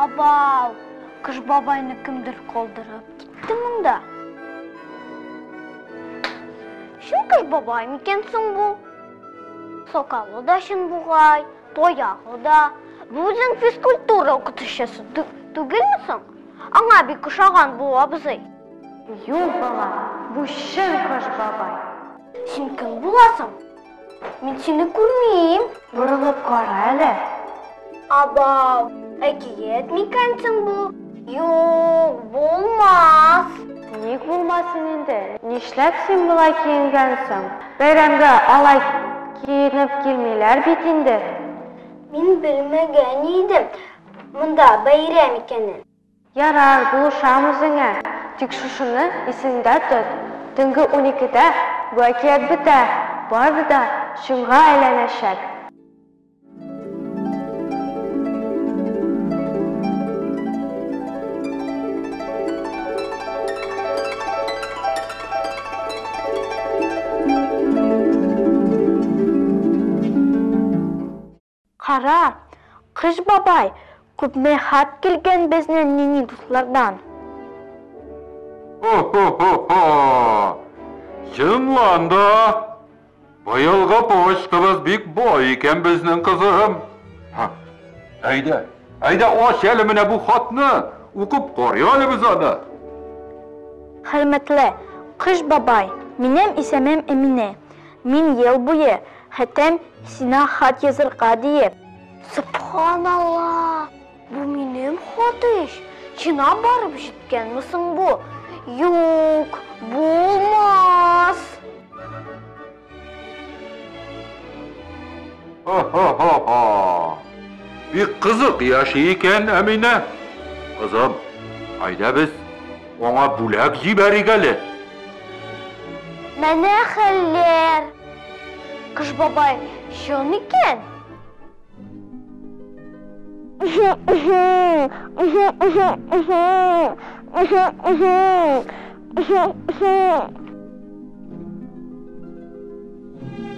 Абау, Кыш бабайны кемдер калдырып китте монда. Чын Кыш бабай микән соң бу? Сакалы да чын бугай, таягы да. Бу үзең физкультура укытучысы түгелме соң? Аңа бик ошаган бу абзый. Юк, бала, бу чын Кыш бабай. Син кем буласың? Мин сине күрмим. Борылып кара әле. Абау, әкият микән соң бу? Юк, булмас. Ник булмасын инде? Нишләп син болай киенгәнсең? Бәйрәмгә алай киенеп килмиләр бит инде. Мин белмәгән идем монда бәйрәм икәнен. Ярар, булышам үзеңә. Тик шушыны исеңдә тот. Төнге 12-дә бу әкият бетә, бары да чынга әйләнәчәк. Кара, Кыш бабай, күпме хат килгән безнең нини дуслардан. Хо-хо-хо-хо! Чынлан да, быелгы почтабыз бик бай икән безнең, кызым. Ха, әйдә, әйдә ач әле менә бу хатны, укып карыйк әле без аны. Хөрмәтле Кыш бабай, минем исемем Әминә. Мин ел буе хәтәм сиңа хат язырга диеп. Сөбханалла! Бу минем хат ич! Чынлап барып җиткәнме соң бу? Юк, булмас! Ха-ха-ха-ха! Бик кызык яши икән Әминә. Кызым, әйдә без аңа бүләк җибәрик әле. Менә хәлләр! Кыш бабай чын икән.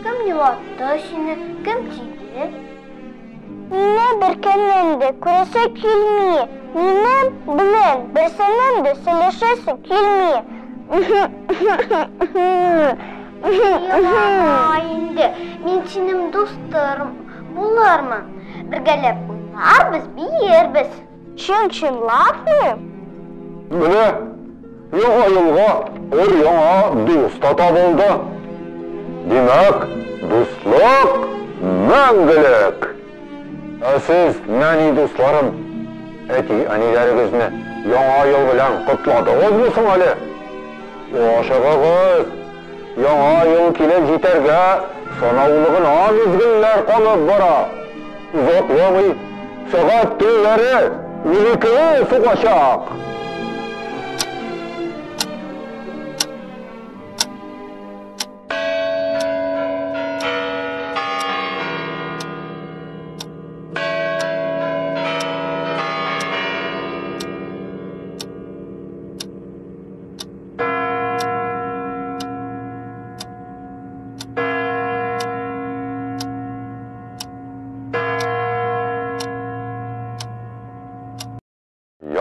Кем елатты сине, кем тиде? Мине беркемнең дә күрәсе килми. Минем белән берсенең дә сөйләшәсе килми. Елама инде, мин синең дустың булырмын. Бергәләп уйнарбыз, биербез. Чын-чынлапмы? Менә Яңа елга өр-яңа дус та табылды. Димәк, дуслык мәңгелек! Ә сез, нәни дусларым, әти-әниләрегезне Яңа ел белән котладыгызмы соң әле? Ашыгыгыз! Яңа ел килеп җитәргә санаулы гына мизгелләр калып бара. Озакламый сәгать телләре уникене сугачак.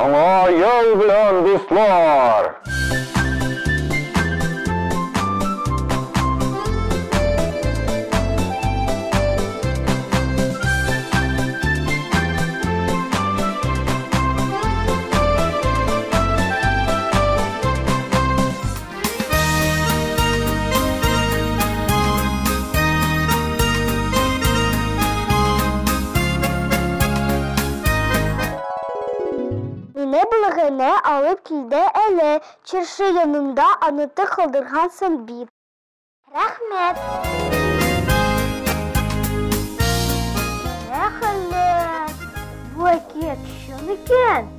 Яңа ел белән, дуслар! Мине белегенә алып килде әле, чыршы янында онытып калдыргансың бит. Рәхмәт. Рәхәлле. Бу әкият чын икән.